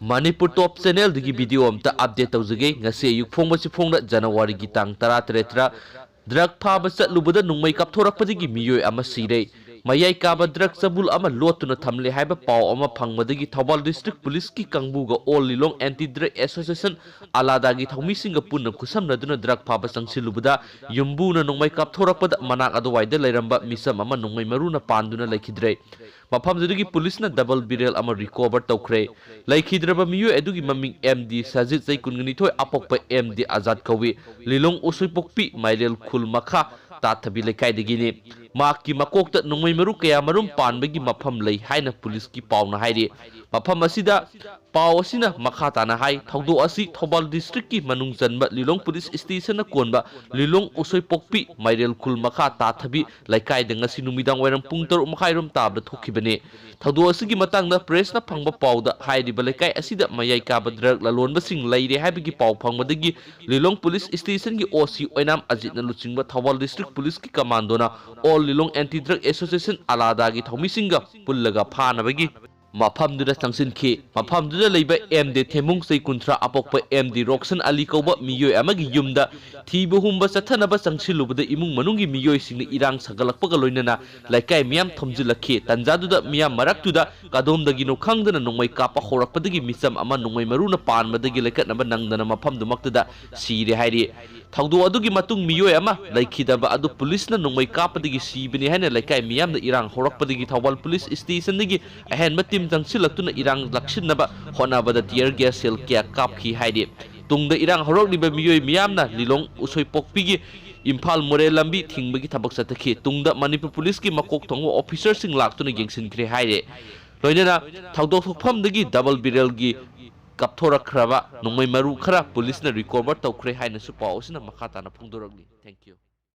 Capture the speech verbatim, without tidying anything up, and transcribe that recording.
ꯃꯅꯤꯄꯨꯔ ꯇꯣꯞ ꯆꯦꯅꯦꯜꯗꯒꯤ video ꯑꯝꯇ update ꯇꯧꯖꯒꯦ꯫ ꯉꯁꯤ ꯑꯌꯨꯛ ꯐꯣꯡꯕꯁꯤ ꯐꯣꯡꯅ ꯖꯅꯋꯥꯔꯤꯒꯤ ꯇꯥꯡ ꯇꯔꯥ ꯇꯔꯦꯠꯇ ꯗ꯭ꯔꯒ ꯐꯥꯕ ꯆꯠꯂꯨꯕꯗ ꯅꯣꯡꯃꯩ ꯀꯥꯞꯊꯣꯔꯛꯄꯗꯒꯤ ꯃꯤꯑꯣꯏ ꯑꯃ ꯁꯤꯔꯦ꯫ ꯃꯌꯥꯏ ꯀꯥꯕ ꯗ꯭ꯔꯒ ꯆꯕꯨꯜ ꯑꯃ ꯂꯣꯠꯇꯨꯅ ꯊꯝꯂꯦ ꯍꯥꯏꯕ ꯄꯥꯎ ꯑꯃ ꯐꯪꯕꯗꯒꯤ ꯊꯧꯕꯥꯜ ꯗꯤꯁꯇ꯭ꯔꯤꯛ ꯄꯨꯂꯤꯁꯀꯤ ꯀꯥꯡꯕꯨꯒ ꯑꯣꯜ ꯂꯤꯂꯣꯡ ꯑꯦꯟꯇꯤ ꯗ꯭ꯔꯒ ꯑꯦꯁꯣꯁꯤꯌꯦꯁꯟ ꯑꯂꯥꯗꯥꯒꯤ ꯊꯧꯃꯤꯁꯤꯡꯒ ꯄꯨꯟꯅ ꯈꯨꯠꯁꯝꯅꯗꯨꯅ ꯗ꯭ꯔꯒ ꯐꯥꯕ ꯆꯪꯁꯤꯜꯂꯨꯕꯗ ꯌꯨꯝꯕꯨꯅ ꯅꯣꯡꯃꯩ ꯀꯥꯞꯊꯣꯔꯛꯄꯗ ꯃꯅꯥꯛ ꯑꯗꯨꯋꯥꯏꯗ ꯂꯩꯔꯝꯕ ꯃꯤꯆꯝ ꯑꯃ ꯅꯣꯡꯃꯩ ꯃꯔꯨꯅ ꯄꯥꯟꯗꯨꯅ ꯂꯩꯈꯤꯗ꯭ꯔꯦ꯫ ꯃꯐꯝꯗꯨꯗꯒꯤ ꯄꯨꯂꯤꯁꯅ ꯗꯕꯜ ꯕꯦꯔꯦꯜ ꯑꯃ ꯔꯤꯀꯣꯚꯔ ꯇꯧꯈ꯭ꯔꯦ꯫ ꯂꯩꯈꯤꯗ꯭ꯔꯕ ꯃꯤꯑꯣꯏ ꯑꯗꯨꯒꯤ ꯃꯃꯤꯡ ꯑꯦꯝ ꯗꯤ ꯁꯖꯤꯠ, ꯆꯍꯤ ꯀꯨꯟꯒ ꯅꯤꯊꯣꯏ, ꯑꯄꯣꯛꯄ ꯑꯦꯝ ꯗꯤ ꯑꯖꯥꯗ ꯀꯧꯏ꯫ ꯂꯤꯂꯣꯡ ꯎꯁꯣꯏꯄꯣꯛꯄꯤ ꯃꯥꯏꯔꯦꯜ ꯈꯨꯜ ꯃꯈꯥ ꯇꯥꯊꯕꯤ ꯂꯩꯀꯥꯏꯗꯒꯤꯅꯤ꯫ ꯃꯍꯥꯛꯀꯤ ꯃꯀꯣꯛꯇ ꯅꯣꯡꯃꯩ ꯃꯔꯨ ꯀꯌꯥ ꯃꯔꯨꯝ ꯄꯥꯟꯕꯒꯤ ꯃꯐꯝ ꯂꯩ ꯍꯥꯏꯅ ꯄꯨꯂꯤꯁꯀꯤ ꯄꯥꯎꯅ ꯍꯥꯏꯔꯤ꯫ ꯃꯐꯝ ꯑꯁꯤꯗ ꯄꯥꯎ ꯑꯁꯤꯅ ꯃꯈꯥ ꯇꯥꯅ ꯍꯥꯏ, ꯊꯧꯗꯣꯛ ꯑꯁꯤ ꯊꯧꯕꯥꯜ ꯗꯤꯁꯇ꯭ꯔꯤꯛꯀꯤ ꯃꯅꯨꯡ ꯆꯟꯕ ꯂꯤꯂꯣꯡ ꯄꯨꯂꯤꯁ ꯁ꯭ꯇꯦꯁꯟꯅ ꯀꯣꯟꯕ ꯂꯤꯂꯣꯡ ꯎꯁꯣꯏꯄꯣꯛꯄꯤ ꯃꯥꯏꯔꯦꯜ ꯈꯨꯜ ꯃꯈꯥ ꯇꯥꯊꯕꯤ ꯂꯩꯀꯥꯏꯗ ꯉꯁꯤ ꯅꯨꯃꯤꯗꯥꯡ ꯋꯥꯏꯔꯝ ꯄꯨꯡ ꯇꯔꯨꯛ ꯃꯈꯥꯏꯔꯣꯝ ꯇꯥꯕꯗ ꯊꯣꯛꯈꯤꯕꯅꯤ꯫ ꯊꯧꯗꯣꯛ ꯑꯁꯤꯒꯤ ꯃꯇꯥꯡꯗ ꯄ꯭ꯔꯦꯁꯅ ꯐꯪꯕ ꯄꯥꯎꯗ ꯍꯥꯏꯔꯤꯕ ꯂꯩꯀꯥꯏ ꯑꯁꯤꯗ ꯃꯌꯥꯏ ꯀꯥꯕ ꯗ꯭ꯔꯒ ꯂꯂꯣꯟꯕꯁꯤꯡ ꯂꯩꯔꯦ ꯍꯥꯏꯕꯒꯤ ꯄꯥꯎ ꯐꯪꯕꯗꯒꯤ ꯂꯤꯂꯣꯡ ꯄꯨꯂꯤꯁ ꯁ꯭ꯇꯦꯁꯟꯒꯤ ꯑꯣ ꯁꯤ ꯑꯣꯏꯅꯥꯝ ꯑꯖꯤꯠꯅ ꯂꯨꯆꯤꯡꯕ ꯊꯧꯕꯥꯜ ꯗꯤꯁꯇ꯭ꯔꯤꯛ ꯄꯨꯂꯤꯁꯀꯤ ꯀꯃꯥꯟꯗꯣꯅ ꯑꯣꯜ ꯂꯤꯂꯣꯡ ꯑꯦꯟꯇꯤ ꯗ꯭ꯔꯒ ꯑꯦꯁꯣꯁꯤꯌꯦꯁꯟ ꯑꯂꯥꯗꯥꯒꯤ ꯊꯧꯃꯤꯁꯤꯡꯒ ꯄꯨꯜꯂꯒ ꯐꯥꯅꯕꯒꯤ ꯃꯐꯝꯗꯨꯗ ꯆꯪꯁꯤꯟꯈꯤ꯫ ꯃꯐꯝꯗꯨꯗ ꯂꯩꯕ ꯑꯦꯝ ꯗꯤ ꯊꯦꯝꯕꯨꯡ, ꯆꯍꯤ ꯀꯨꯟꯊ꯭ꯔꯥ, ꯑꯄꯣꯛꯄ ꯑꯦꯝ ꯗꯤ ꯔꯣꯛꯁꯟ ꯑꯂꯤ ꯀꯧꯕ ꯃꯤꯑꯣꯏ ꯑꯃꯒꯤ ꯌꯨꯝꯗ ꯊꯤꯕ ꯍꯨꯝꯕ ꯆꯠꯊꯅꯕ ꯆꯪꯁꯤꯜꯂꯨꯕꯗ ꯏꯃꯨꯡ ꯃꯅꯨꯡꯒꯤ ꯃꯤꯑꯣꯏꯁꯤꯡꯅ ꯏꯔꯥꯡ ꯁꯥꯒꯠꯂꯛꯄꯒ ꯂꯣꯏꯅꯅ ꯂꯩꯀꯥꯏ ꯃꯤꯌꯥꯝ ꯊꯣꯝꯖꯤꯜꯂꯛꯈꯤ꯫ ꯇꯟꯖꯥꯗꯨꯗ ꯃꯤꯌꯥꯝ ꯃꯔꯛꯇꯨꯗ ꯀꯗꯣꯝꯗꯒꯤꯅꯣ ꯈꯪꯗꯅ ꯅꯣꯡꯃꯩ ꯀꯥꯞꯄ ꯍꯧꯔꯛꯄꯗꯒꯤ ꯃꯤꯆꯝ ꯑꯃ ꯅꯣꯡꯃꯩ ꯃꯔꯨꯅ ꯄꯥꯟꯕꯗꯒꯤ ꯂꯩꯈꯠꯅꯕ ꯅꯪꯗꯅ ꯃꯐꯝꯗꯨꯃꯛꯇꯗ ꯁꯤꯔꯦ ꯍꯥꯏꯔꯤ꯫ ꯊꯧꯗꯣꯛ ꯑꯗꯨꯒꯤ ꯃꯇꯨꯡ ꯃꯤꯑꯣꯏ ꯑꯃ ꯂꯩꯈꯤꯗꯕ ꯑꯗꯨ ꯄꯨꯂꯤꯁꯅ ꯅꯣꯡꯃꯩ ꯀꯥꯞꯄꯗꯒꯤ ꯁꯤꯕꯅꯤ ꯍꯥꯏꯅ ꯂꯩꯀꯥꯏ ꯃꯤꯌꯥꯝꯅ ꯏꯔꯥꯡ ꯍꯧꯔꯛꯄꯗꯒꯤ ꯊꯧꯕꯥꯜ ꯄꯨꯂꯤꯁ ꯁ꯭ꯇꯦꯁꯟꯗꯒꯤ ꯑꯍꯦꯟꯕ ꯇꯤꯝ ꯆꯪꯁꯤꯜꯂꯛꯇꯨꯅ ꯏꯔꯥꯡ ꯂꯥꯛꯁꯤꯟꯅꯕ ꯍꯣꯠꯅꯕꯗ ꯇꯤꯌꯔ ꯒ꯭ꯌꯥꯁ ꯁꯦꯜ ꯀꯌꯥ ꯀꯥꯞꯈꯤ ꯍꯥꯏꯔꯤ꯫ ꯇꯨꯡꯗ ꯏꯔꯥꯡ ꯍꯧꯔꯛꯂꯤꯕ ꯃꯤꯑꯣꯏ ꯃꯤꯌꯥꯝꯅ ꯂꯤꯂꯣꯡ ꯎꯁꯣꯏꯄꯣꯛꯄꯤꯒꯤ ꯏꯝꯐꯥꯜ ꯃꯣꯔꯦ ꯂꯝꯕꯤ ꯊꯤꯡꯕꯒꯤ ꯊꯕꯛ ꯆꯠꯊꯈꯤ꯫ ꯇꯨꯡꯗ ꯃꯅꯤꯄꯨꯔ ꯄꯨꯂꯤꯁꯀꯤ ꯃꯀꯣꯛ ꯊꯣꯡꯕ ꯑꯣꯐꯤꯁꯔꯁꯤꯡ ꯂꯥꯛꯇꯨꯅ ꯌꯦꯡꯁꯤꯟꯈ꯭ꯔꯦ ꯍꯥꯏꯔꯦ꯫ ꯂꯣꯏꯅꯅ ꯊꯧꯗꯣꯛ ꯊꯣꯛꯐꯝꯗꯒꯤ ꯗꯕꯜ ꯕꯦꯔꯦꯜꯒꯤ ꯀꯥꯞꯊꯣꯔꯛꯈ꯭ꯔꯕ ꯅꯣꯡꯃꯩ ꯃꯔꯨ ꯈꯔ ꯄꯨꯂꯤꯁꯅ ꯔꯤꯀꯣꯚꯔ ꯇꯧꯈ꯭ꯔꯦ ꯍꯥꯏꯅꯁꯨ ꯄꯥꯎ ꯑꯁꯤꯅ ꯃꯈꯥ ꯇꯥꯅ ꯐꯣꯡꯗꯣꯔꯛꯂꯤ꯫ Thank you꯫